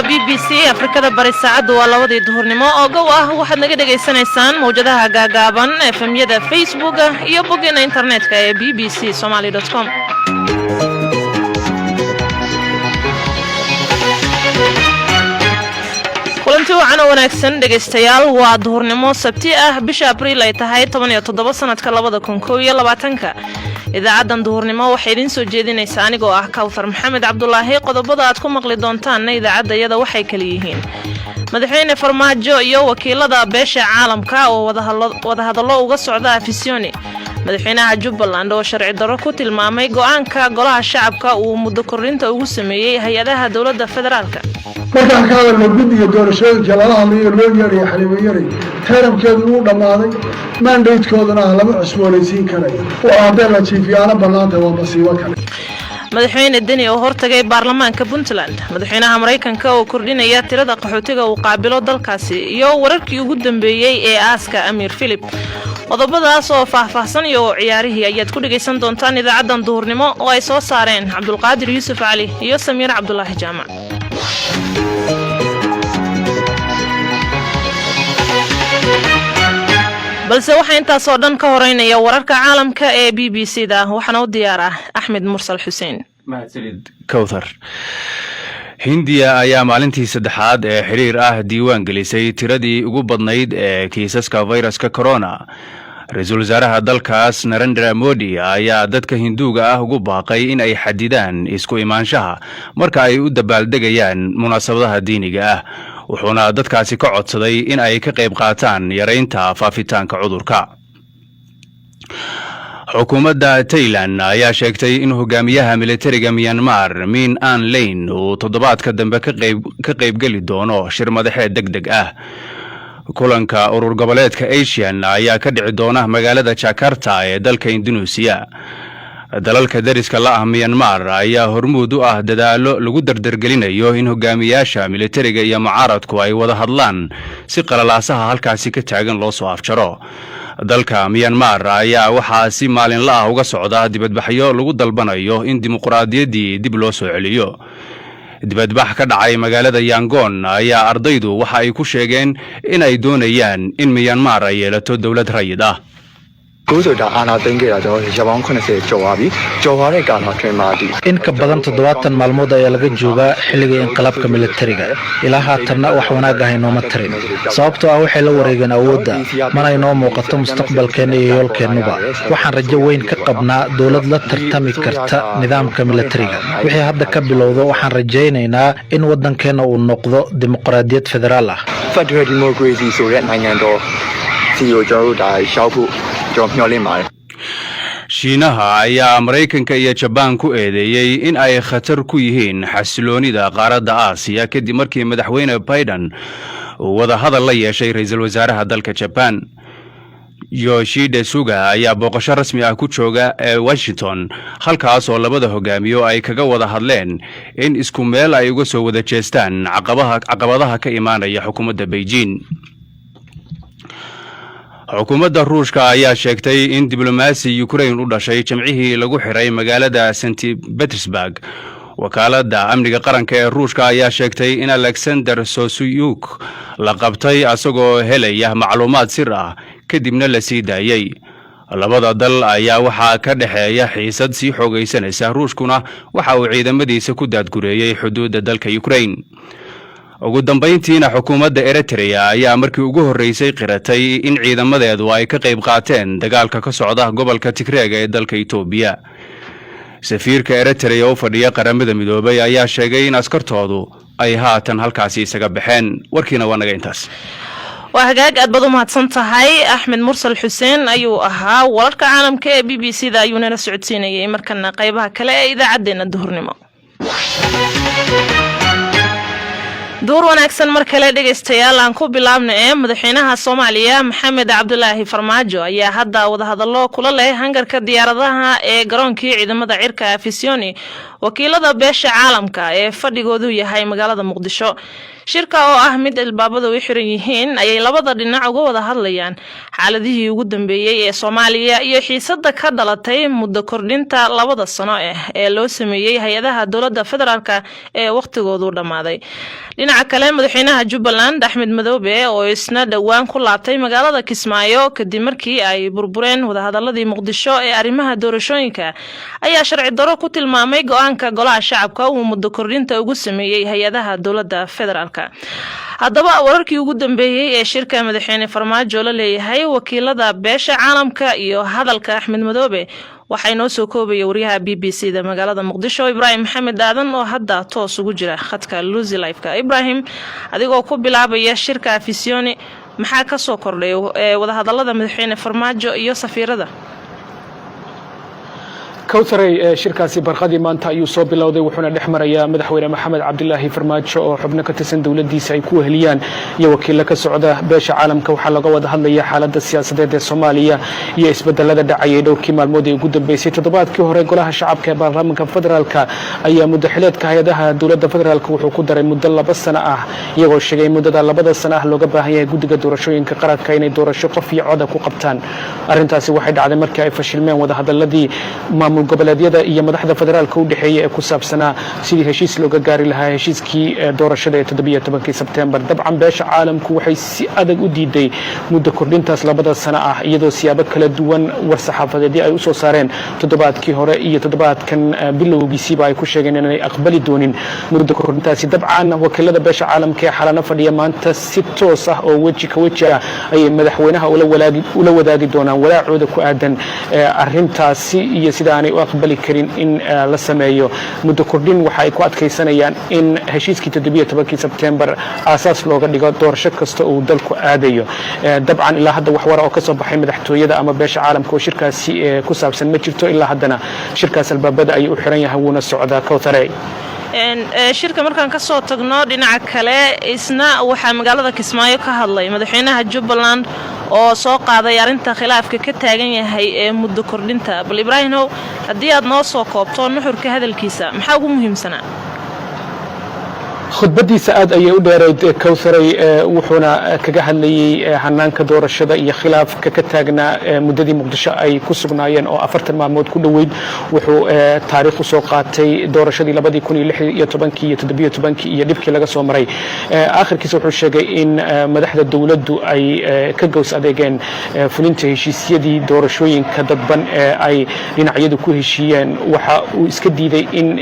B B C. Afrikada Bari saacaddu waa 2-dii duhurnimo oo gow ah. Waxaad naga dhagaysanaysaan mawjadaha gaagaaban, FM-yada, Facebooka iyo boggeena internetka ee bbcsomaly.com. Kulanti wacan oo wanaagsan, dhegaystayaal. Waa duhurnimo Sabti ah, bisha Abriil ay tahay 17, sanadka 2021-ka. Idaacaddan duhurnimo waxay idiin soo jeedinaysaa anigoo ah Kawthar Maxamed Cabdulaahi. Qodobada aad ku maqli doontaanna idaacaddayada waxay kala yihiin: Madaxweyne Farmaajo iyo wakiilada beesha caalamka oo wadahadallo uga socda Afisyooni, madaxweynaha Jubbaland oo sharci darro ku tilmaamay go'aanka Golaha Shacabka uu muddo kordhinta ugu sameeyey hay-adaha dowladda federaalka. Markaan ka hadalno guddiga doorashooyinka lala hadlayo, loo yeedhayo Xaliimo Yaray, term-keedu wuu dhammaaday, mandate-koodana ah lama cusboonaysiin karayo. Oo haddee la jiifiyaano bannaanta, waa masiibo kale. Madaxweyne Deni oo hortagay baarlamaanka Puntland, madaxweynaha Maraykanka oo kordhinaya tirada qaxootiga uu qaabilo dalkaasi, iyo wararkii ugu dambeeyey ee aaska Amiir Philip. Qodobadaas oo faahfaahsan iyo ciyaarihii ayaad ku dhegaysan doontaan idaacaddan duhurnimo oo ay soo saareen Cabdulqaadir Yuusuf Cali iyo Samiir Cabdulaahi Jaamac. Balse waxaa intaasoo dhan ka horeynaya wararka caalamka ee BBC da. Waxaana u diyaar ah Axmed Mursal Xuseen. Mahadsanid, Kowthar. Hindiya ayaa maalintii saddexaad ee xiriir ah diiwaan gelisay tiradii ugu badnayd ee kiisaska fayraska corona. Ra-iisul wasaaraha dalkaas Narendra Modi ayaa dadka Hinduuga ah ugu baaqay in ay xadidaan isku imaanshaha marka ay u dabaaldegayaan munaasabadaha diiniga ah, wuxuuna dadkaasi ka codsaday in ay ka qayb qaataan yaraynta faafitaanka cudurka. Xukuumadda Tailan ayaa sheegtay in hogaamiyaha militariga Myanmar, Min Aung Hlaing, uu toddobaadka dambe ka qaybgeli doono shir madaxeed deg deg ah. Kulanka urur goboleedka ASEAN ayaa ka dhici doona magaalada Jakarta ee dalka Indunuusiya. Dalalka dariska la ah Myanmar ayaa hormuud u ah dadaalo lagu dardargelinayo in hogaamiyaasha militariga iyo mucaaradku ay wada hadlaan si qalalaasaha halkaasi ka taagan loo soo afjaro. Dalka Myanmar ayaa waxaa si maalinla ah uga socda dibadbaxyo lagu dalbanayo in dimuqraadiyaddii dib loo soo celiyo. Dibadbax ka dhacay magaalada Yangon ayaa ardaydu waxa ay ku sheegeen in ay doonayaan in Myanmar ay yeelato dowlad rayid ah. အခုဆိုဒါအာဏာသိမ်းခဲ့တာကျွန်တော်ရပောင်း80ကျော်သွားပြီကျော်သွားတဲ့ကာလအတွင်းမှာဒီ In ka badan 70 maalmood ayaa laga joogaa xilligii inqilaabka militariga. Ilaa haatanna wax wanaag ah inooma tarin, sababtoo ah waxay la wareegeen awoodda, mana inoo muuqato mustaqbalkeenna iyo yoolkeennuba. Waxaan rajo weyn ka qabnaa dowlad la tartami karta nidaamka militariga. Wixii hadda ka bilowdo, waxaan rajaynaynaa in waddankeenna uu noqdo dimuqraadiyad federaal ah. Federal Democracy ဆိုတဲ့နိုင်ငံတော်စီကိုကျွန်တော်တို့ဒါရောက်ဖို့ကျွန်တော်မျှော်လင့်ပါတယ် Shiinaha ayaa Maraykanka iyo Jabaan ku eedeeyey in ay khatar ku yihiin xasiloonida qaaradda Aasiya, kadib markii Madaxweyne Biden uu wadahadal la yeeshay ra-iisul wasaaraha dalka Jabaan. Yoshide Suga ayaa booqasho rasmi ah ku jooga ee Washington, halkaas oo labada hogaamiyo ay kaga wada hadleen in isku meel ay uga soo wada jeestaan caqabadaha ka imaanaya xukuumadda Beijing. Xukuumadda Ruushka ayaa sheegtay in diblomaasi Ukrain u dhashay Jimcihii lagu xiray magaalada St Petersburg. Wakaaladda amniga qaranka ee Ruushka ayaa sheegtay in Alexander Sosuyuk la qabtay asagoo helaya macluumaad sir ah, kadibna la sii daayey. Labada dal ayaa waxaa ka dhexeeya xiisad sii xoogaysanaysa, Ruushkuna waxa uu ciidamadiisa ku daadgureeyey xuduudda dalka Ukrain. Ugu dambayntiina, xukuumadda Eritrea ayaa markii ugu horreysay qiratay in ciidamadeedu ay ka qayb qaateen dagaalka ka socda gobolka Tigreega ee dalka Itoobiya. Safiirka Eritrea u fadhiya Qaramada Midoobay ayaa sheegay in askartoodu ay haatan halkaasi isaga baxeen. Warkiina waa naga intaas. Waa hagaag, aad baad u mahadsan tahay. Axmed Mursal Xuseen ayuu ahaa. Wararka caalamka ee BBC da ayuu nala socodsiinayay. Markana qaybaha kale ee idaacaddeenna duhurnimo. Duur wanaagsan mar kale, dhegaystayaal. Aan ku bilaabna ee madaxweynaha Soomaaliya Maxamed Cabdulaahi Farmaajo ayaa hadda wadahadallo kula leh hangarka diyaaradaha ee garoonkii ciidamada cirka Afisioni wakiilada beesha caalamka ee fadhigoodu yahay magaalada Muqdisho. Shirka oo ah mid albaabada u xiran yihiin ayay labada dhinac uga wada hadlayaan xaaladihii ugu dambeeyey ee Soomaaliya iyo xiisada ka dhalatay muddo kordhinta 2da sano ah ee loo sameeyey hay-adaha dowladda federaalka ee wakhtigoodu dhammaaday. Dhinaca kale, madaxweynaha Jubbaland Axmed Madoobe oo isna dhowaan ku laabtay magaalada Kismaayo kadib markii ay burbureen wadahadaladii Muqdisho ee arrimaha doorashooyinka ayaa sharci darro ku tilmaamay go-aanka golaha shacabka uu muddo kordhinta ugu sameeyey hay-adaha dowladda federaalka. Haddaba, wararkii ugu dambeeyey ee shirka madaxweyne Farmaajo la leeyahay wakiilada beesha caalamka iyo hadalka Axmed Madoobe waxaa inoo soo koobaya wariyaha BBC da magaalada Muqdisho, Ibraahim Maxamed Aadan, oo hadda toos ugu jira khadka Lucy Live-ka. Ibraahim, adigoo ku bilaabaya shirka Afisyooni, maxaa kasoo kordhay wadahadalada madaxweyne Farmaajo iyo safiirada? Kowtaray, shirkaasi barqadii maanta ayuu soo bilowday, wuxuuna dhex marayaa madaxweyne Maxamed Cabdilaahi Farmaajo oo xubno ka tirsan dowladdiisa ay ku weheliyaan iyo wakiilo ka socda beesha caalamka. Waxaa laga wada hadlaya xaaladda siyaasadeed ee Soomaaliya iyo isbedelada dhacayay dhowrkii maalmood ee ugu dambeysay. Toddobaadkii hore, golaha shacabka ee baarlamaanka federaalka ayaa muddo xileedka hay-adaha dowladda federaalka wuxuu ku daray muddo 2 sano ah, iyagoo sheegay in muddada 2da sano ah looga baahan yahay guddiga doorashooyinka qaranka inay doorasho qof iyo coda ku qabtaan. Arrintaasi waxay dhacday markii ay fashilmeen wadahadaladii maamul goboleedyada iyo madaxda federaalka u dhexeeya ee ku saabsanaa sidii heshiis looga gaari lahaa heshiiskii doorashada ee 17-kii Sebtembar. Dabcan, beesha caalamku waxay si adag u diiday muddo kordhintaas 2da sano ah, iyadoo siyaabo kala duwan war-saxaafadeedyo ay usoo saareen toddobaadkii hore iyo toddobaadkan bilowgiisiiba ay ku sheegeen inay aqbali doonin muddo kordhintaasi. Dabcan, wakiilada beesha caalamka ee Xalano fadhiya maanta si toos ah oo weji ka weji ah ayay madaxweynaha ula wadaagi doonaan walaacooda ku aadan arrintaasi iyo sida aanay u aqbali karin in la sameeyo muddo kordhin. Waxa ay ku adkaysanayaan in heshiiskii 17-kii Sebtembar aasaas looga dhigo doorasho kasta uu dalku aadayo. Dabcan, ilaa hadda wax wara oo ka soo baxay madaxtooyada ama beesha caalamka oo shirkaasi ku saabsan ma jirto. Ilaa haddana shirkaas albaabada ayuu u xiran yahay, wuuna socdaa, Kowtare. Shirka markaan kasoo tagno, dhinaca kale isna waxaa magaalada Kismaayo ka hadlay madaxweynaha Jubbaland oo soo qaaday arrinta khilaafka ka taagan yahay ee muddo kordhinta. Bal Ibraahimow, haddii aad noo soo koobto nuxurka hadalkiisa, maxaa ugu muhiimsanaa? Khudbadiisa aad ayay u dheerayd, Kowtharay, wuxuuna kaga hadlayey hanaanka doorashada iyo khilaafka ka taagnaa muddadii Muqdisho ay ku sugnaayeen oo 40 maalmood ku dhoweyd. Wuxuu taariikh u soo qaatay doorashadii 2016-kii iyo 17-kii iyo dhibkii laga soo maray. Aakhirkiisa wuxuu sheegay in madaxda dowladdu ay ka gows adeegeen fulinta heshiisyadii doorashooyinka dadban ee ay dhinacyadu ku heshiiyeen. Waxa uu iska diiday in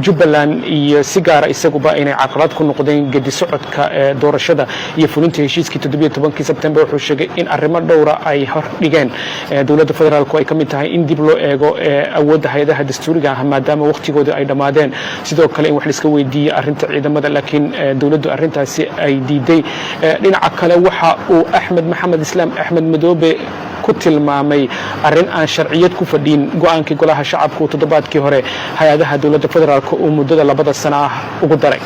Jubbaland iyo si gaara isaguba inay carqalad ku noqdeen gedi socodka doorashada iyo fulinta heshiiskii 17-kii Sebtembar. Wuxuu sheegay in arrimo dhowra ay hor dhigeen dowladda federaalku, ay ka mid tahay in dib loo eego awoodda hay-adaha dastuuriga ah maadaama waqtigooda ay dhammaadeen, sidoo kale in wax laiska weydiiyo arrinta ciidamada, laakiin dowladdu arrintaasi ay diiday. Dhinaca kale, waxa uu Axmed Maxamed Islaam, Axmed Madoobe, ku tilmaamay arrin aan sharciyad ku fadhiin go-aankii golaha shacabka uu toddobaadkii hore hay-adaha dowladda federaalka uu muddada 2da sano ah ugu daray.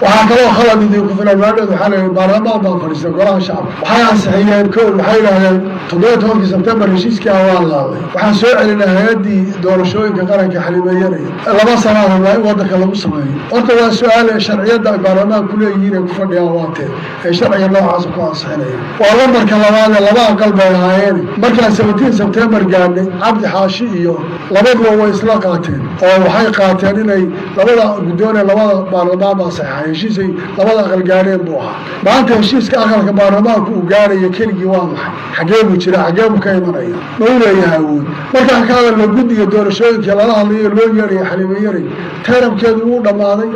Waxaa kaloo khalad idinku filan, maadheed waxaa la yidhi baarlamaan baa fadhiista golaha shacabka, waxay ansixiyeen kow, waxay yidhahdeen 17-kii Sebtembar heshiiskii ah waan laalnay, waxaan soo celinay hay-addii doorashooyinka qaranka Xalimeeyanaya, 2 sanaa rabnaa in waddanka lagu sameeyo. Horta waa su-aale, sharciyadda ay baarlamaan ku leeyihiin ay ku fadhiyaan waatee ee sharciga noocaasa ku ansixinaya? Waa lambarka labaadee, laba aqal bay ahaayeen. Markaan 17 Sebtembar gaadhnay, Cabdi Xaashi iyo labaduba way isla qaateen oo waxay qaateen inay labada guddoonee labada baarlamaan baa saxeexay heshiisay labada aqal gaadheen buu ahaa. Maanta heshiiska aqalka baarlamaanku uu gaadhaya keligii waa maxay? Xagee buu jira? Xagee buu ka imanaya? Ma u leeyahay awood? Markaan ka hadalno guddiga doorashooyinka lala hadlayo loo yeedhaya Xaliimo Yaray, term-keedu wuu dhammaaday,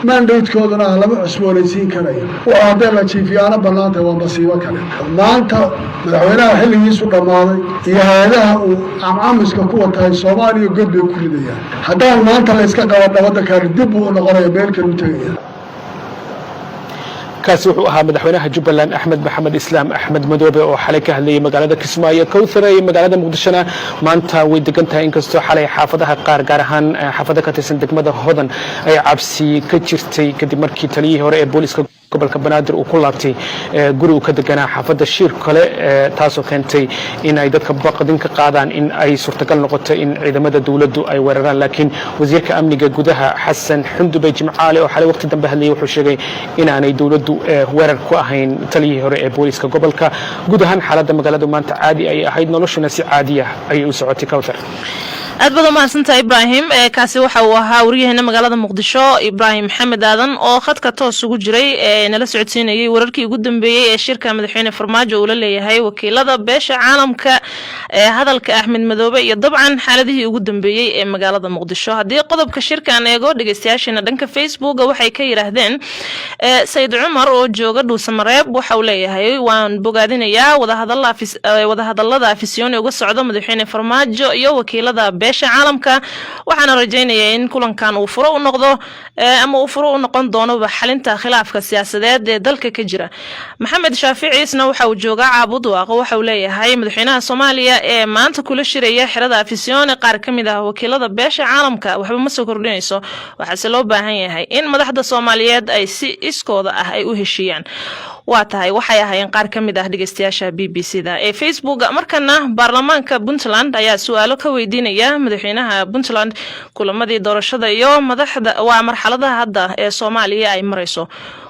mandate-kooduna ah lama cusboonaysiin karayo. Wuxuu hadday la jiifiyaano bannaantahay waa masiibo kale. Maanta madaxweynaha xilligiisu dhammaaday iyo hay-adaha uu camcamiska ku watahay Soomaaliya god bay ku ridayaan. Haddaan maanta la iska qaban, waddankaani dib buu u noqonaya, meel kale u tegaya. Kaasi wuxuu ahaa madaxweynaha Jubbaland, Axmed Maxamed Islaam, Axmed Madoobe, oo xalay ka hadlayay magaalada Kismaayo. Kowthar, ee magaalada Muqdishona maanta way degan tahay, inkastoo xalay xaafadaha qaar, gaar ahaan xaafado ka tirsan degmada Hodan, ay cabsi ka jirtay kadib markii taliyihii hore ee booliska gobolka Banaadir uu ku laabtay guri uu ka deganaa xaafadda Shiir Kale, taasoo keentay in ay dadka baqdin ka qaadaan in ay suurtagal noqoto in ciidamada dowladdu ay weeraraan. Laakiin wasiirka amniga gudaha, Xasan Xundubey Jimcaale, oo xalay waqti dambe hadlayay, wuxuu sheegay inaanay dowladdu weerar ku ahayn taliyihii hore ee booliska gobolka. Guud ahaan xaaladda magaaladu maanta caadi ayay ahayd, noloshuna si caadiya ayay u socotay, Kowthar. Aad baad umahadsantaha, Ibraahim. Kaasi waxa uu ahaa wariyaheena magaalada Muqdisho, Ibraahim Maxamed Aadan, oo khadka toos ugu jiray ee nala socodsiinayay wararkii ugu dambeeyey ee shirka madaxweyne Farmaajo uu la leeyahay wakiilada beesha caalamka, ee hadalka Axmed Madoobe iyo dabcan xaaladihii ugu dambeeyey ee magaalada Muqdisho. Haddii qodobka shirkan eego, dhegeystayaasheena dhanka Facebooka waxay ka yidhaahdeen: Sayid Cumar oo jooga Dhuusamareeb waxa uu leeyahay, "Waan bogaadinayaa wadahadalada Afisyooni uga socdo madaxweyne Farmaajo iyo wakiilada beesha caalamka, waxaana rajaynayaa in kulankan uu furo u noqdo ama uu furo u noqon doonoba xalinta khilaafka siyaasadeed ee dalka ka jira." Maxamed Shaaficiisna waxa uu joogaa Caabud Waaqo. Waxa uu leeyahay, "Madaxweynaha Soomaaliya ee maanta kula shiraya xerada Afisyoone qaar ka mid ah wakiilada beesha caalamka waxba ma soo kordhinayso, waxaase loo baahan yahay in madaxda Soomaaliyeed ay si iskooda ah ay u heshiiyaan." Waa tahay, waxay ahaayeen qaar ka mid ah dhegeystayaasha BBC da ee Facebook. Markana baarlamaanka Puntland ayaa su-aalo ka weydiinaya madaxweynaha Puntland kulamadii doorashada iyo madaxda waa marxaladaha hadda ee Soomaaliya ay marayso.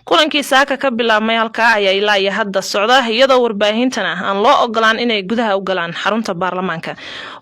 Kulankii saaka ka bilaabmay halkaa ayaa ilaa iyo hadda socda, iyadoo warbaahintana aan loo ogolaan inay gudaha u galaan xarunta baarlamaanka.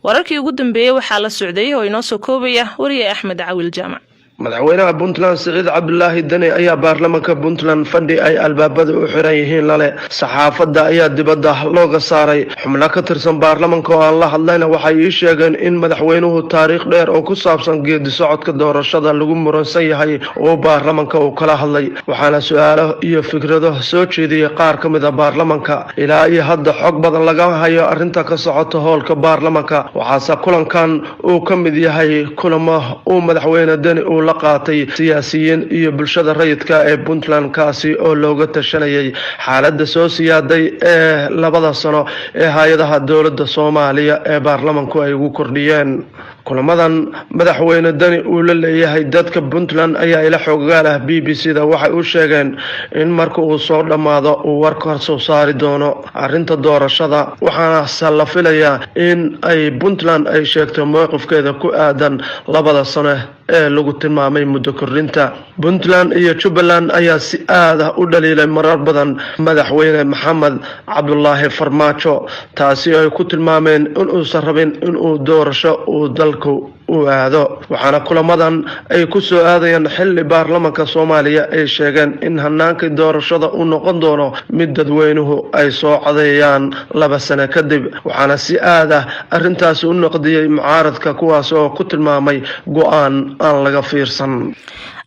Wararkii ugu dambeeyey waxaa la socday oo inoo soo koobaya wariye Axmed Cawil Jaamac. Madaxweynaha Puntland, Siciid Cabdulaahi Deni, ayaa baarlamaanka Puntland fadhi ay albaabada u xiran yihiin lale. Saxaafadda ayaa dibadda looga saaray. Xubno ka tirsan baarlamanka oo aan la hadlayna waxay ii sheegeen in madaxweynuhu taariikh dheer oo ku saabsan geedi socodka doorashada lagu muransan yahay uu baarlamanka uu kala hadlay, waxaana su-aalo iyo fikrado soo jeediyey qaar ka mid a baarlamanka. Ilaa iyo hadda xog badan lagama hayo arrinta ka socota hoolka baarlamanka, waxaase kulankan uu ka mid yahay kulamo uu madaxweyne Deni uu la qaatay siyaasiyiin iyo bulshada rayidka ee Puntland, kaasi oo looga tashanayay xaaladda soo siyaaday ee 2da sano ee hay-adaha dowladda Soomaaliya ee baarlamanku ay ugu kordhiyeen. Kulamadan madaxweyne Deni uu la leeyahay dadka Puntland ayaa ila xoogaal ah BBC da waxay u sheegeen in marka uu soo dhammaado uu war ka soo saari doono arrinta doorashada, waxaana la filayaa in ay Puntland ay sheegto mowqifkeeda ku aadan 2da sano ee lagu tilmaamay muddo kordhinta. Puntland iyo Jubbaland ayaa si aad ah u dhaliilay marar badan madaxweyne Maxamed Cabdulaahi Farmaajo, taasi ay ku tilmaameen inuusan rabin inuu doorasho uu dalku u aado, waxaana kulamadan ay ku soo aadayaan xilli baarlamanka Soomaaliya ay sheegeen in hanaankii doorashada uu noqon doono mid dadweynuhu ay soo codeeyaan 2 sano kadib, waxaana si aad ah arrintaasi u naqdiyey mucaaradka, kuwaas oo ku tilmaamay go-aan aan laga fiirsan.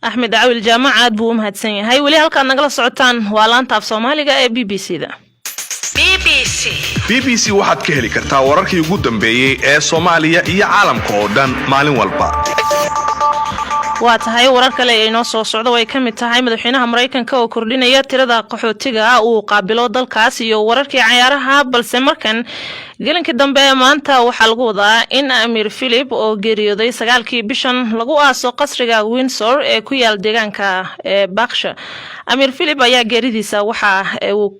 Axmed Cawil Jaamac aad buu u mahadsan yahay. Weli halkaad nagala socotaan waa laanta af Soomaaliga ee BBC da. BBC waxaad ka heli kartaa wararkii ugu dambeeyey ee Soomaaliya iyo caalamka oo dhan maalin walba. Waa tahay, warar kale ee inoo soo socda way ka mid tahay madaxweynaha Maraykanka oo kordhinaya tirada qaxootiga uu qaabilo dalkaas iyo wararkii cayaaraha. Balse markan, gelinkii dambe ee maanta waxaa lagu wadaa in Amiir Philip oo geeriyooday 9kii bishan lagu aaso qasriga Windsor ee ku yaal deegaanka ee Berkshire. Amiir Philip ayaa geeridiisa waxa uu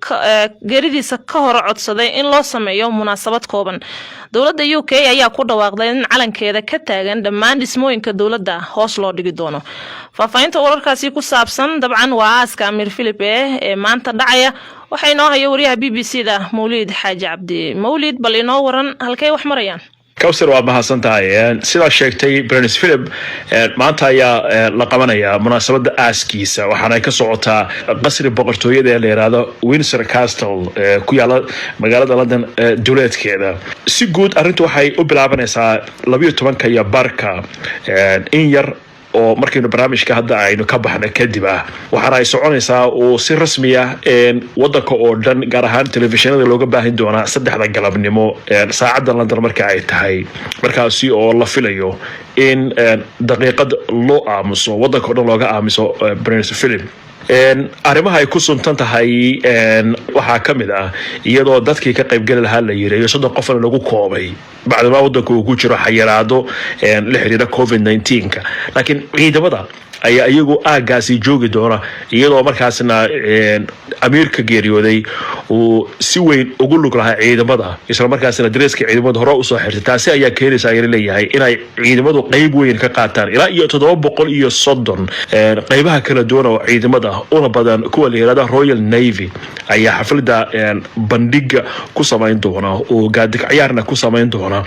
geeridiisa ka hor codsaday in loo sameeyo munaasabad kooban. Dowladda UK ayaa ku dhawaaqday in calankeeda ka taagan dhammaan dhismooyinka dowladda hoos loo dhigi doono. Faahfaahinta wararkaasi ku saabsan, dabcan waa aaska Amiir Philip ee maanta dhacaya, waxaa inoo haya wariyaha BBC da, Mawliid Xaaji Cabdi. Mawlid, bal inoo waran halkay wax marayaan? Kowsar, waa mahadsan tahay. Sidaa sheegtay, Prince Philip maanta ayaa la qabanayaa munaasabadda aaskiisa, waxaana ay ka socotaa qasri boqortooyada ee la yiraahdo Windsor Castle ee ku yaala magaalada London duleedkeeda. Si guud arrintu waxay u bilaabanaysaa 12:30, in yar oo markaynu barnaamijka hadda aynu ka baxna kadib ah, waxaana ay soconaysaa uu si rasmiya wadanka oo dhan, gaar ahaan telefishinada, looga baahin doonaa 3da galabnimo saacadda London marka ay tahay, markaasi oo la filayo in daqiiqad loo aamuso, wadanka o dhan looga aamuso Prince Philip. Arrimaha ay ku suntan tahay waxaa ka mid ah iyadoo dadkii ka qaybgeli lahaa la yireeyo, 30 qofna lagu koobay, bacdamaa wadanka uu ku jiro xayiraado la xiriira COVID-19-ka. Laakiin ciidamada ayaa iyagu aagaasi joogi doona, iyadoo markaasna amiirka geeriyooday uu si weyn ugu lug lahaa ciidamada, isla markaasna dareeska ciidamada hore usoo xirtay. Taasi ayaa keenaysa ayaa leeyahay inay ciidamadu qeyb weyn ka qaataan. Ilaa iyo 730 qeybaha kala duwan oo ciidamada, una badan kuwa la yirahda Royal Navy, ayaa xaflada bandhiga ku samayn doona oo gaadig ciyaarna ku samayn doona.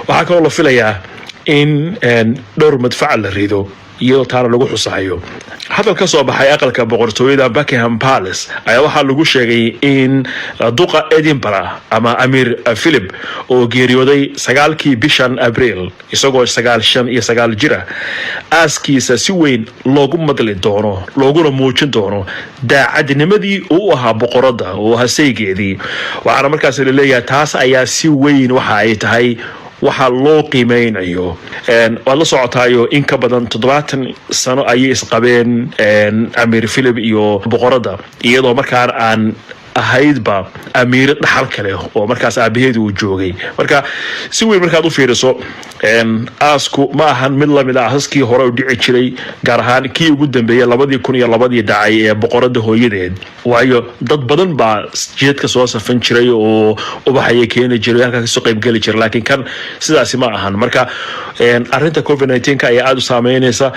Waxaa kaloo la filayaa in dhowr madfaca la rido, iyadoo taana lagu xusahayo. Hadal ka soo baxay aqalka boqortooyada Buckingham Palace ayaa waxaa lagu sheegay in duqa Edinburgh ama Amiir Philip, oo geeriyooday 9-kii bishan Abriil isagoo 99 jira, aaskiisa si weyn loogu madli doono, looguna muujin doono daacadnimadii uu u ahaa boqorada oo ahaa saygeedii. Waxaana markaas laleeyahay taas ayaa si weyn waxa ay tahay waxaa loo qiimeynayo. Waad la socotaayo, in ka badan 70 sano ayay isqabeen Amiir Philip iyo boqorada, iyadoo markaan aan ahaydba amiiro dhaxal kale oo markaas aabaheed uu joogay. Marka si weyn markaad u fiiriso, aasku ma ahan mid lamid a aasaskii hore u dhici jiray, gaar ahaan kii ugu dambeeyay 2002-dii dhacay ee boqorada hooyadeed, waayo dad badan baa jidadka soo safan jiray oo ubaxaya keeni jiray, halkaa kasoo qaybgeli jiray. Laakiin kan sidaasi ma ahan. Marka arinta COVID-19-ka ayaa aada u saameynaysa.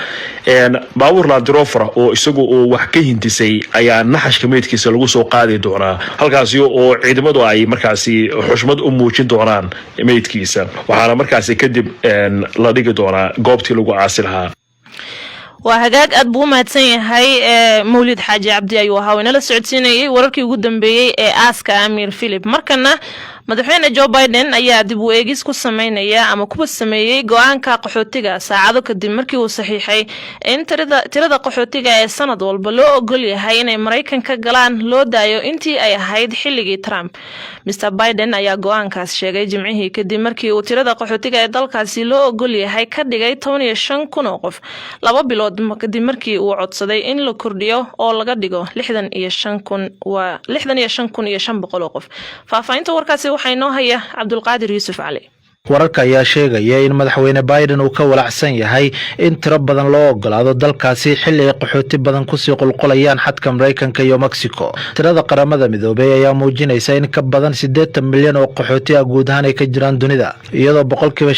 Baabuur Land Rover oo isagu uu wax ka hintisay ayaa naxashka meydkiisa lagu soo qaadi doonaa, halkaasi oo ciidamadu ay markaasi xushmad u muujin doonaan meydkiisa. Waxaana markaasi kadib la dhigi doonaa goobtii lagu aasi lahaa. Waa hagaag, aad buu u mahadsan yahay. Mawlid Xaaji Cabdi ayuu ahaa, inala socodsiinayay wararkii ugu dambeeyey ee aaska Amiir Philip. Markana, madaxweyne Joe Biden ayaa dib u eegis ku sameynaya ama kuwa sameeyey go-aanka qaxootiga, saacado kadib markii uu saxiixay in tirada qaxootiga ee sanad walba loo ogol yahay inay Maraykanka galaan loo daayo intii ay ahayd xilligii Trump. Mr Biden ayaa go-aankaas sheegay Jimcihii, kadib markii uu tirada qaxootiga ee dalkaasi loo ogol yahay ka dhigay 15,000 oo qof, 2 bilood kadib markii uu codsaday in la kordhiyo oo laga dhigo 65,000, waa 65,500 oo qof. Faahfaahinta warkaasi waxaa inoo haya Cabdulqaadir Yuusuf Cali. Wararka ayaa sheegaya in madaxweyne Biden uu ka walacsan yahay in tiro badan loo ogolaado dalkaasi, xilli ay qaxooti badan kusii qulqulayaan xadka Maraykanka iyo Mexico. Tirada Qaramada Midoobay ayaa muujinaysa in ka badan 80 milyan oo qaxooti ah guud ahaan ay ka jiraan dunida, iyadoo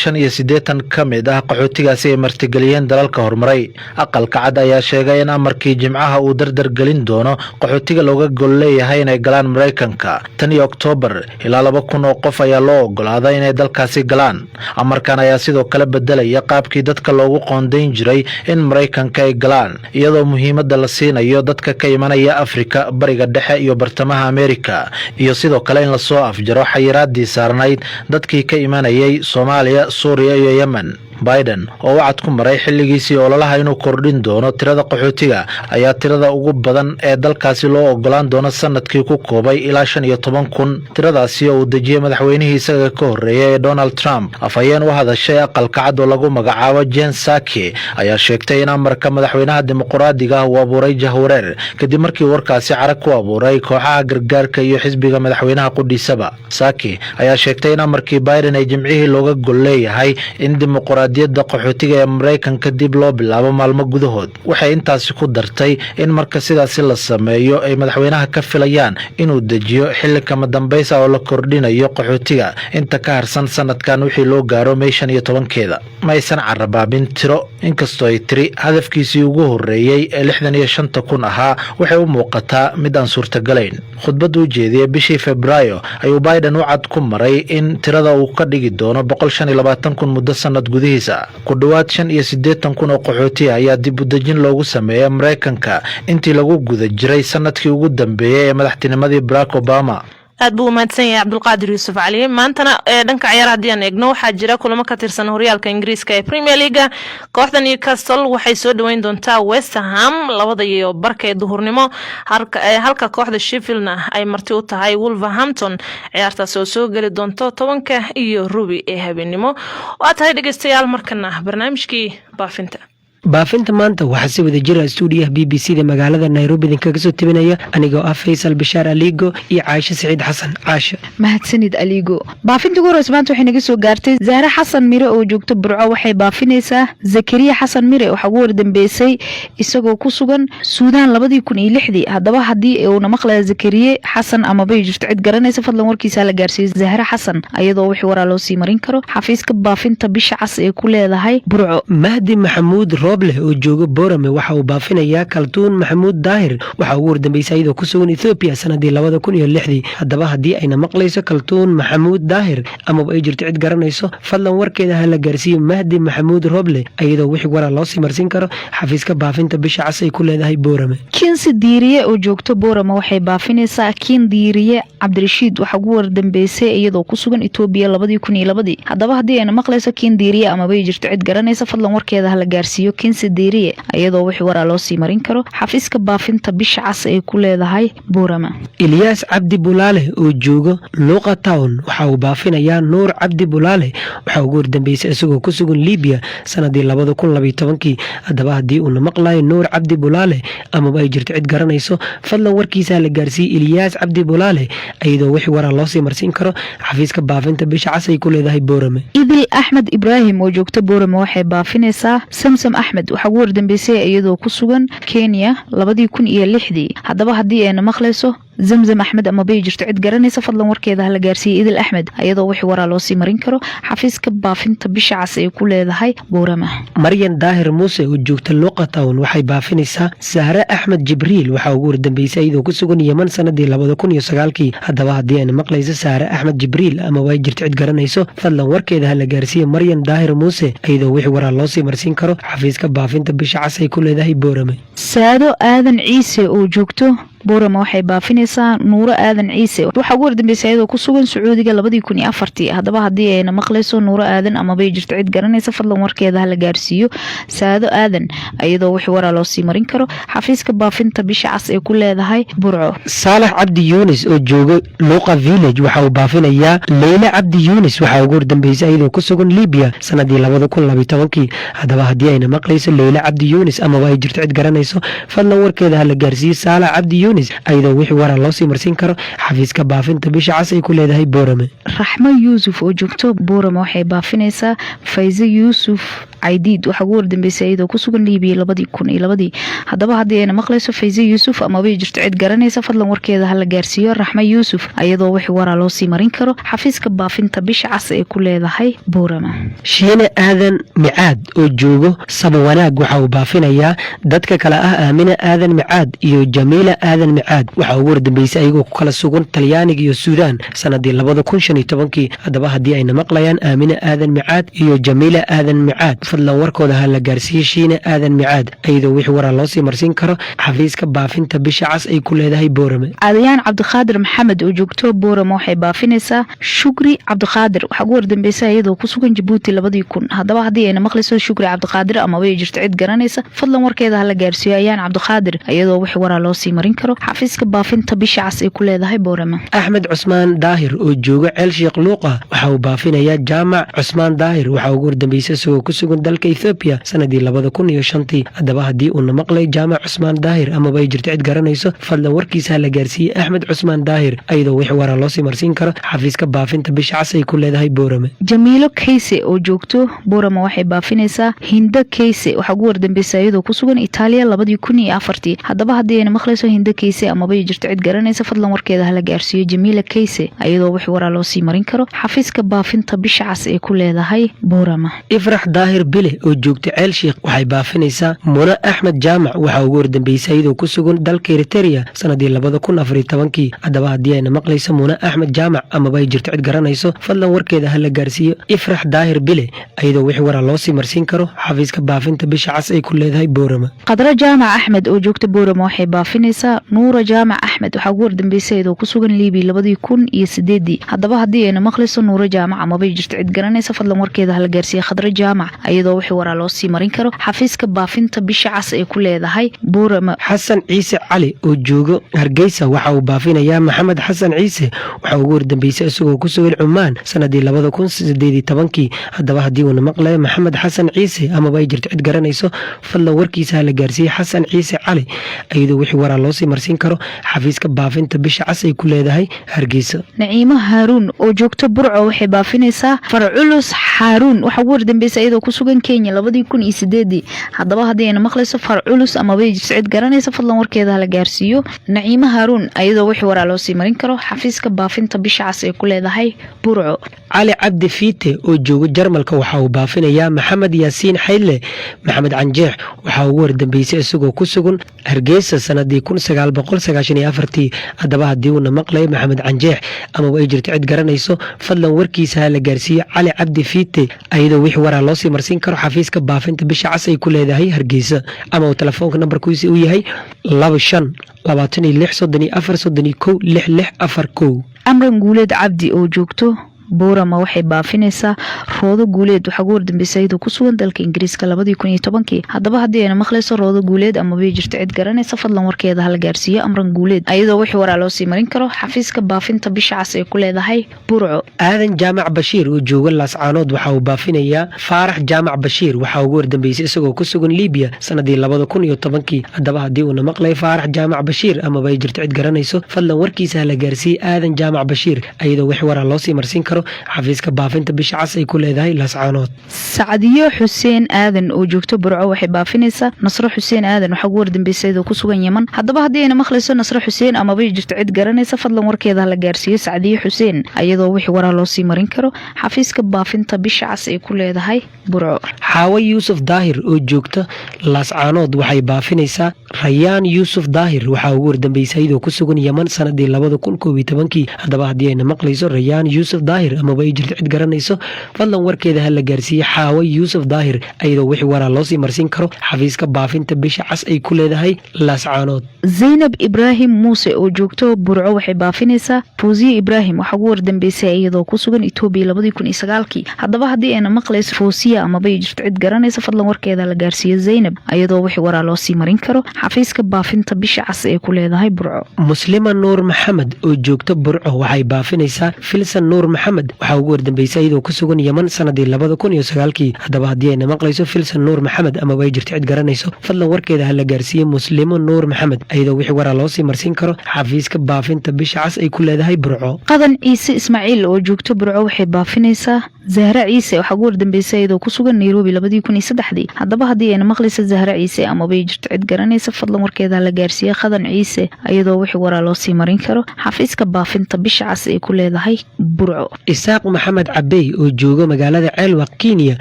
85% ka mid ah qaxootigaasi ay martigeliyeen dalalka horumaray. Aqalka Cad ayaa sheegay in amarkii Jimcaha uu dardar gelin doono qaxootiga looga gol leeyahay inay galaan Maraykanka. Tan iyo Oktoobar, ilaa 2,000 oo qof ayaa loo ogolaaday inay dalkaasi galaan. Amarkan ayaa sidoo kale bedelaya qaabkii dadka loogu qoondayn jiray in Maraykanka ay galaan, iyadoo muhiimadda la siinayo dadka ka imanaya Afrika, Bariga Dhexe iyo Bartamaha Amerika, iyo sidoo kale in lasoo afjaro xayiraadii saarnayd dadkii ka imanayay Soomaaliya, Suuriya iyo Yemen. Biden oo wacad ku maray xilligiisii ololaha inuu kordhin doono tirada qaxootiga ayaa tirada ugu badan ee dalkaasi loo ogolaan doono sanadkii ku koobay ilaa 15,000, tiradaasi oo uu dejiyey madaxweynihii isaga ka horreeyay ee Donald Trump. Afhayeen u hadashay Aqalka Cad oo lagu magacaabo Jen Psaki ayaa sheegtay in amarka madaxweynaha dimuqraadiga ah uu abuuray jahwareer, kadib markii warkaasi carag ku abuuray kooxaha gargaarka iyo xisbiga madaxweynaha qudhiisaba. Psaki ayaa sheegtay in amarkii Biden ee Jimcihii looga gol leeyahay in dimuqraadiyadda qaxootiga ee Maraykanka dib loo bilaabo maalmo gudahood. Waxay intaasi ku dartay in marka sidaasi la sameeyo ay madaxweynaha ka filayaan inuu dejiyo xilli kama dambays ah oo la kordhinayo qaxootiga inta ka harsan sanadkan wixii loo gaaro May 15-keeda. Ma aysan carabaabin tiro, inkastoo ay tiri hadafkiisii ugu horreeyey ee 65,000 ahaa waxay u muuqataa mid aan suurtagalayn. Khudbadda u jeediyey bishii Febraayo ayuu Biden u cad ku maray in tirada uu ka dhigi doono 125,000 muddo sanad gudihiisa. Ku dhowaad 85,000 oo qaxootiya ayaa dib u dejin loogu sameeyay Maraykanka intii lagu guda jiray sanadkii ugu dambeeyey ee madaxtinimadii Barack Obama. Aad buu umahadsan yahay Cabdulqaadir Yuusuf Cali. Maantana ee dhanka ciyaar haddii aan eegno, waxaa jira kulamo ka tirsan horyaalka Ingiriiska ee Premier League-ga. Kooxda Newcastle waxay soo dhaweyn doontaa West Ham 2:30 ee duhurnimo, halka kooxda Sheffieldna ay marti u tahay Wolverhampton, ciyaartaasi oo soo geli doonto 10:15 ee habeenimo. Waa tahay dhegeystayaal, markana barnaamijkii baafinta. Baafinta maanta waxaa si wada jira stuudiyaha BBC da magaalada Nairobi idinkaga soo tebinaya anigoo ah Faysal Bishaar Aligo iyo Caaisha Siciid Xasan. Caasha. Mahadsanid, Aligo. Baafinta ugu horeysa maanta waxay naga soo gaartay Zahre Xasan Mire oo joogta Burco. Waxay baafinaysaa Zakariya Xasan Mire. Waxaa ugu wardambeysay isagoo ku sugan Suudaan 2006-dii. Haddaba haddii uuna maqlaya Zakariye Xasan amabay jirto cid garanaysa, fadlan warkiisa la gaarsiiyo Zahre Xasan, ayadoo wixii waraa loo sii marin karo xafiiska baafinta Bisha Cas ee ku leedahay Burco. Mahdi Maxamuud Roobleh oo jooga Boorame waxa uu baafinayaa Kaltuun Maxamuud Daahir. Waxaa ugu wardambeysay iyadoo ku sugan Ethoobiya sanadii 2006-dii. Haddaba haddii ayna maqlayso Kaltuun Maxamuud Daahir amaba ay jirto cid garanayso, fadlan warkeeda ha la gaarsiiyo Mahdi Maxamuud Rooble, iyadoo wixii waraa loo sii marsin karo xafiiska baafinta Bisha Cas ay ku leedahay Boorame. Kinsi Diiriye oo joogto Boorama waxay baafinaysaa Kiin Diiriye Cabdirashiid. Waxaa ugu wardambeysay iyadoo ku sugan Itoobiya 2002-dii. Haddaba haddii ayna maqlayso Kiin Diiriye amabay jirto cid garanaysa, fadlan warkeeda hala gaarsiiyo Kinsi Diiriye, iyadoo wixii waraa loo sii marin karo xafiiska baafinta Bisha Cas ay ku leedahay Boorama. Ilyaas Cabdi Bulaale oo joogo Luuqa Town waxa uu baafinayaa Nuur Cabdi Bulaale. Waxaa ugu wardambeysay isagoo ku sugan Libiya sanadii 2012-kii. Haddaba haddii uuna maqlayo Nuur Cabdi Bulaale amaba ay jirto cid garanayso, fadlan warkiisa la gaarsiiyey Ilyaas Cabdi Bulaale, iyadoo wixii waraa loo sii marsiin karo xafiiska baafinta Bisha Cas ay ku leedahay Boorame. Idil Axmed Ibraahim oo joogta Boorame waxay baafinaysaa Samsam Axmed. Waxaa ugu wardambeysay iyadoo ku sugan Kenya 2006-dii. Haddaba haddii ayna maqlayso Zamzam Axmed ama bay jirto cid garanaysa, fadlan warkeeda hala gaarsiiyey Idil Axmed, iyadoo wixii waraa loo sii marin karo xafiiska baafinta Bisha Cas ay ku leedahay Boorama. Maryan Daahir Muuse oo joogta Luuqa Town waxay baafinaysaa Sahre Axmed Jibriil. Waxaa ugu wardambeysay iyadoo ku sugan Yeman sanadii 2009-kii. Haddaba haddii ayna maqlayso Sahre Axmed Jibriil ama way jirto cid garanayso, fadlan warkeeda hala gaarsiiye Maryan Daahir Muuse, iyadoo wixii waraa loo sii marsiin karo xafiiska baafinta Bisha Cas ay ku leedahay Boorame. Saado Aadan Ciise oo joogto Boorama waxay baafinaysaa Nuuro Aadan Ciise. Waxaa ugu wardambeysay iyadoo ku sugan Sacuudiga 2004-tii. Haddaba haddii ayna maqlayso Nuuro Aadan amabay jirto cid garanaysa, fadlan warkeeda hala gaarsiiyo Saado Aadan, iyadoo wixii waraa loo sii marin karo xafiiska baafinta Bisha Cas ee ku leedahay Burco. Saalax Cabdi Yuunis oo jooga Luuqa Village waxa uu baafinayaa Leyla Cabdi Yuunis. Waxaa ugu wardambeysay iyadoo ku sugan Libiya sanadii 2012-kii. Haddaba haddii ayna maqlayso Leyla Cabdi Yuunis amaba ay jirto cid garanayso, fadlan warkeeda hala gaarsiiyo Saalax Cabdi Yuunis, iyadoo wixii waraa loo sii marsiin karo xafiiska baafinta Bisha Cas ay ku leedahay Boorame. Raxmo Yuusuf oo joogto Boorama waxay baafinaysaa Fayse Yuusuf Caydiid. Waxaa ugu wardambeysay iyadoo ku sugan Liibiya 2002-dii. Haddaba haddii ayna maqlayso Fayse Yuusuf amabay jirto cid garanaysa, fadlan warkeeda hala gaarsiiyo Raxmo Yuusuf, iyadoo wixii waraa loo sii marin karo xafiiska baafinta Bisha Cas ee ku leedahay Boorama. Shiine Aadan Micaad oo joogo Saba Wanaag waxa uu baafinayaa dadka kale ah Aamina Aadan Micaad iyo Jamiila Aadan Micaad. Waxaa ugu wardambeysay ayagoo ku kala sugan Talyaaniga iyo Suudaan sanadii 2015-kii. Haddaba haddii ayna maqlayaan Aamina Aadan Micaad iyo Jamiila Aadan Micaad, fadlan warkooda ha la gaarsiiye Shiine Aadan Micaad, iyadoo wixii waraa loo sii marsiin karo xafiiska baafinta Bisha Cas ay ku leedahay Boorame. Cadayaan Cabdiqaadir Maxamed oo joogto Boorama waxay baafinaysaa Shukri Cabdiqaadir. Waxaa ugu wardambeysay iyadoo ku sugan Jabuuti 2000. Haddaba haddii ayna maqlayso Shukri Cabdiqaadir amaba ay jirto cid garanaysa, fadlan warkeeda hala gaarsiiyo Ayaan Cabdiqaadir, iyadoo wixii waraa loo sii marin karo xafiiska baafinta Bisha Cas ay ku leedahay Boorama. Axmed Cusmaan Daahir oo jooga Ceel Sheekh Luuqa waxa uu baafinayaa Jaamac Cusmaan Daahir. Waxaa ugu wardambeysay isagoo ku sugan dalka Ethoobiya sanadii 2005-tii. Haddaba haddii uuna maqlay Jaamac Cusmaan Daahir amaba ay jirto cid garanayso, fadlan warkiisa ha la gaarsiiyey Axmed Cusmaan Daahir, iyadoo wixii waraa loo sii marsiin karo xafiiska baafinta Bisha Cas ay ku leedahay Boorame. Jamiilo Kayse oo joogto Boorama waxay baafinaysaa Hindo Kayse. Waxaa ugu wardambeysay iyadoo ku sugan Itaaliya 2004-tii. Haddaba haddii ayna maqlayso Hindo Kayse amaba ay jirto cid garanaysa, fadlan warkeeda hala gaarsiiyo Jamiila Kayse, iyadoo wixii waraa loo sii marin karo xafiiska baafinta Bisha Cas ee ku leedahay Boorama. Ifrax Daahir Bile oo joogta Ceel Sheekh waxay baafinaysaa Muna Axmed Jaamac. Waxaa ugu wardambeysay iyadoo ku sugan dalka Eriteria sanadii 2014-kii. Haddaba haddii ayna maqlayso Muna Axmed Jaamac amaba ay jirto cid garanayso, fadlan warkeeda ha la gaarsiiyo Ifrax Daahir Bile, iyadoo wixii waraa loo sii marsiin karo xafiiska baafinta Bisha Cas ay ku leedahay Boorama. Qadro Jaamac Axmed oo joogta Boorama waxay baafinaysaa Nuura Jaamac Axmed waxaa ugu wardambeysay iyadoo ku sugan Liibiya 2008-dii. Haddaba haddii ayna maqlayso Nuuro Jaamac amabay jirto cid garanaysa, fadlan warkeeda hala gaarsiiya Khadro Jaamac, iyadoo wixii waraa loo sii marin karo xafiiska baafinta Bisha Cas ee ku leedahay Buurama. Xasan Ciise Cali oo joogo Hargeysa waxa uu baafinayaa Maxamed Xasan Ciise. Waxaa ugu wardambeysay isagoo ku sugan Cumaan sanadii 2018-kii. Haddaba haddii uuna maqlayo Maxamed Xasan Ciise amaba ay jirto cid garanayso, fadlan warkiisa hala gaarsiiye Xasan Ciise Cali, iyadoo wixii waraa loosii marsiin karo xafiiska baafinta Bisha Cas ay ku leedahay Hargeysa. Naciimo Haaruun oo joogto Burco waxay baafinaysaa Farculus Xaaruun. Waxaa ugu wardambeysay iyadoo ku sugan Kenya 2008-dii. Haddaba haddii ayna maqlayso Farculus amaba cid garanaysa, fadlan warkeeda hala gaarsiiyo Naciimo Haaruun, iyadoo wixii waraa loo sii marin karo xafiiska baafinta Bisha Cas ee ku leedahay Burco. Cali Cabdi Fiite oo jooga Jarmalka waxa uu baafinayaa Maxamed Yaasiin Xayle Maxamed Canjeex. Waxaa ugu wardambeysay isagoo ku sugan Hargeysa sanadii 1994-tii. Haddaba haddii uuna maqlayo Maxamed Canjeex amaba ay jirto cid garanayso, fadlan warkiisa ha la gaarsiiyo Cali Cabdi Fiite, ayadoo wixii waraa loosii marsiin karo xafiiska baafinta Bisha Cas ay ku leedahay Hargeysa, ama uu telefoonka nambarkiisa uu yahay 25 26 34 31 6641. Amran Guuleed Cabdi oo joogto Buurama waxay baafinaysaa Roodo Guuleed. Waxaa ugu wardambeysay iyadoo ku sugan dalka Ingiriiska 2010-kii. Haddaba haddii ayna maqlayso Roodo Guuleed amabay jirto cid garanaysa, fadlan warkeeda hala gaarsiiyo Amran Guuleed, ayadoo wixii waraa loo sii marin karo xafiiska baafinta Bisha Cas ee ku leedahay Burco. Aadan Jaamac Bashiir oo jooga Laascaanood waxa uu baafinayaa Faarax Jaamac Bashiir. Waxaa ugu wardambeysay isagoo ku sugan Libiya sanadii 2010-kii. Haddaba haddii uuna maqlayo Faarax Jaamac Bashiir amaba ay jirto cid garanayso, fadlan warkiisa hala gaarsiiye Aadan Jaamac Bashiir, ayadoo wixii waraa loosii marsiin karo xafiiska baafinta Bisha Cas ay ku leedahay Laascaanood. Sacdiyo Xuseen Aadan oo joogto Burco waxay baafinaysaa Nasro Xuseen Aadan. Waxaa ugu wardambeysay iyadoo ku sugan Yeman. Haddaba haddii ayna maqlayso Nasro Xuseen amabay jirto cid garanaysa, fadlan warkeeda hala gaarsiiyo Sacdiyo Xuseen, iyadoo wixii waraa loo sii marin karo xafiiska baafinta Bisha Cas ay ku leedahay Burco. Xaawo Yuusuf Daahir oo joogta Laascaanood waxay baafinaysaa Rayaan Yuusuf Daahir. Waxaa ugu wardambeysay iyadoo ku sugan Yeman sanadii 2011-kii. Haddaba haddii ayna maqlayso Rayaan Yuusuf Daahir amaba ay jirto cid garanayso, fadlan warkeeda ha la gaarsiiye Xaawo Yuusuf Daahir, iyadoo wixii waraa loosii marsiin karo xafiiska baafinta Bisha Cas ay ku leedahay Laascaanood. Zaynab Ibraahim Muuse oo joogto Burco waxay baafinaysaa Fawziye Ibraahim. Waxaa ugu wardambeysay iyadoo ku sugan Itoobiya 2009-kii. Haddaba haddii ayna maqlayso Fawsiya amabay jirto cid garanaysa, fadlan warkeeda la gaarsiiyo Zaynab, iyadoo wixii waraa loo sii marin karo xafiiska baafinta Bisha Cas ee ku leedahay Burco. Muslima Nuur Maxamed oo joogta Burco waxay baafinaysaa Filsan Nuur Maxamed. Waxaa ugu wardambeysay iyadoo ku sugan Yeman sanadii 2009-kii. Haddaba haddii ayna maqlayso Filsan Nuur Maxamed amaba ay jirto cid garanayso, fadlan warkeeda ha la gaarsiiye Muslimo Nuur Maxamed, iyadoo wixii waraa loosii marsiin karo xafiiska baafinta Bisha Cas ay ku leedahay Burco. Qadan Ciise Ismaaciil oo joogto Burco waxay baafinaysaa Zahra Ciise. Waxaa ugu wardambeysay iyadoo ku sugan Nairobi 2003-dii. Haddaba haddii ayna maqlaysa Zahra Ciise amabay jirto cid garanaysa, fadlan warkeeda la gaarsiiye Qadan Ciise, iyadoo wixii waraa loo sii marin karo xafiiska baafinta Bisha Cas ay ku leedahay Burco. Isaaq Maxamed Cabey oo jooga magaalada Ceelwaq, Kenya,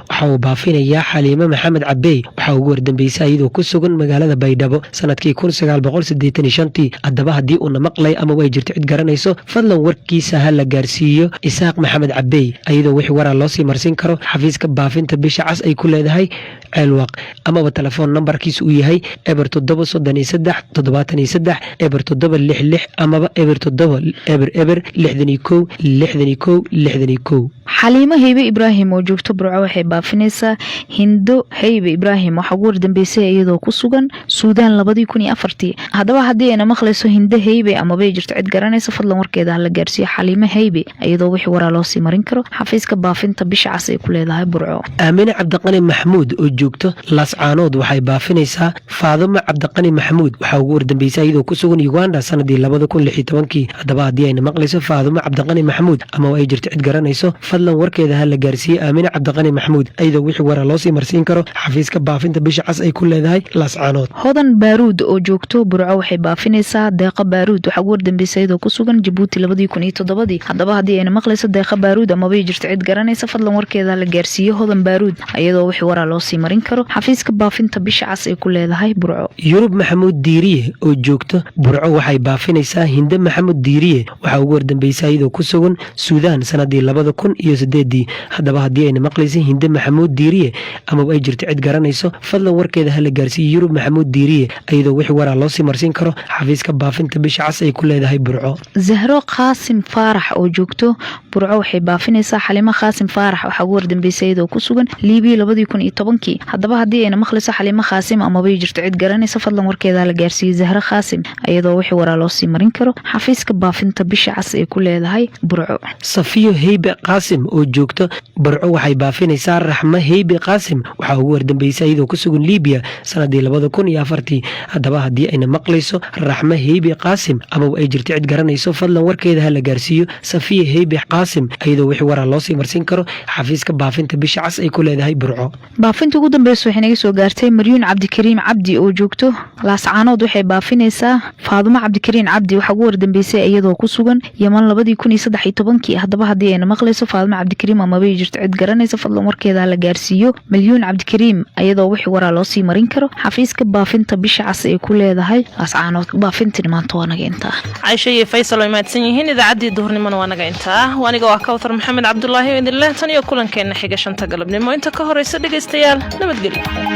waxa uu baafinayaa Xaliimo Maxamed Cabey. Waxaa ugu wardambeysay iyadoo ku sugan magaalada Baydhabo sanadkii 1985-tii. Haddaba haddii uuna maqlay amaba ay jirto cid garanayso, fadlan warkiisa ha la gaarsiiyo Isaaq Maxamed Cabey, iyadoo wixii waraa loosii marsiin karo xafiiska baafinta Bisha Cas ay ku leedahay Ceelwaq, amaba telefoon nambarkiisa uu yahay 0733 73 0766 amaba 0700 61 61 61. Xaliimo Heybe Ibraahim oo joogto Burco waxay baafinaysaa Hindo Heybe Ibraahim. Waxaa ugu wardambeysay iyadoo ku sugan Suudaan 2004-tii. Haddaba haddii ayna maqlayso Hindo Heybe amabay jirto cid garanaysa, fadlan warkeeda hala gaarsiiyo Xaliimo Heybe, iyadoo wixii waraa loosii marin karo xafiiska baafinta Bisha Cas ay ku leedahay Burco. Aamine Cabdiqani Maxamuud oo joogto Laascaanood waxay baafinaysaa Faadimo Cabdiqani Maxamuud. Waxaa ugu wardambeysay iyadoo ku sugan Uganda sanadii 2016-kii. Haddaba haddii ayna maqlayso Faadimo Cabdiqani Maxamuud ama ay jirto cid garanayso, fadlan warkeeda ha la gaarsiiye Aamine Cabdiqani Maxamuud, iyadoo wixii waraa loosii marsiin karo xafiiska baafinta Bisha Cas ay ku leedahay Laascaanood. Hodan Baaruud oo joogto Burco waxay baafinaysaa Deeqa Baaruud. Waxaa ugu wardambeysay iyadoo ku sugan Jabuuti 2007-dii. Haddaba haddii ayna maqlayso Deeqa Baaruud amabay jirto cid garanaysa, fadlan warkeeda la gaarsiiyo Hodan Baaruud, iyadoo wixii waraa loosii marin marin karo xafiiska baafinta Bisha Cas ay ku leedahay Burco. Yurub Maxamuud Diiriye oo joogto Burco waxay baafinaysaa Hinde Maxamuud Diiriye. Waxaa ugu wardambeysay iyadoo ku sugan Suudaan sanadii 2008-dii. Haddaba haddii ayna maqlaysay Hinde Maxamuud Diiriye amaba ay jirto cid garanayso, fadlan warkeeda hala gaarsiiyo Yurub Maxamuud Diiriye, iyadoo wixii waraa loo sii marsiin karo xafiiska baafinta Bisha Cas ay ku leedahay Burco. Zahro Qaasim Faarax oo joogto Burco waxay baafinaysaa Xalimo Qaasim Faarax. Waxaa ugu wardambeysay iyadoo ku sugan Liibiya 2010-kii. Haddaba haddii ayna maqlayso Xalimo Khaasim amabay jirto cid garanaysa, fadlan warkeeda la gaarsiiyo Zahro Khaasim, iyadoo wixii waraa loo sii marin karo xafiiska baafinta Bisha Cas ay ku leedahay Burco. Safiyo Heybe Qaasim oo joogto Burco waxay baafinaysaa Raxmo Heybe Qaasim. Waxaa ugu wardambeysay iyadoo ku sugan Liibiya sanadii 2004-tii. Haddaba haddii ayna maqlayso Raxmo Heybe Qaasim amaba ay jirto cid garanayso, fadlan warkeeda ha la gaarsiiyo Safiya Heybe Qaasim, iyadoo wixii waraa loo sii marsiin karo xafiiska baafinta Bisha Cas ay ku leedahay Burco. Baafinta ugu dambeysa waxay naga soo gaartay Maryuun Cabdikariim Cabdi oo joogto Laascaanood. Waxay baafinaysaa Faadumo Cabdikariim Cabdi. Waxaa ugu wardambeysay iyadoo ku sugan Yaman 2013-kii. Haddaba haddii ayna maqlayso Faadumo Cabdikariim amabay jirto cid garanaysa, fadlan warkeeda la gaarsiiyo Malyuun Cabdikariim, iyadoo wixii waraa loo sii marin karo xafiiska baafinta Bisha Cas ay ku leedahay Laascaanood. Baafintin maanta waa naga intaa. Caysho iyo Faysal way mahadsan yihiin. Idaacaddii duhurnimona waa naga intaa. Aniga waa Kawthar Maxamed Cabdulaahi oo idin leh tan iyo kulankeenna xiga 5-ta galabnimo inta ka horeysa, dhegaystayaal, nabadgelyo.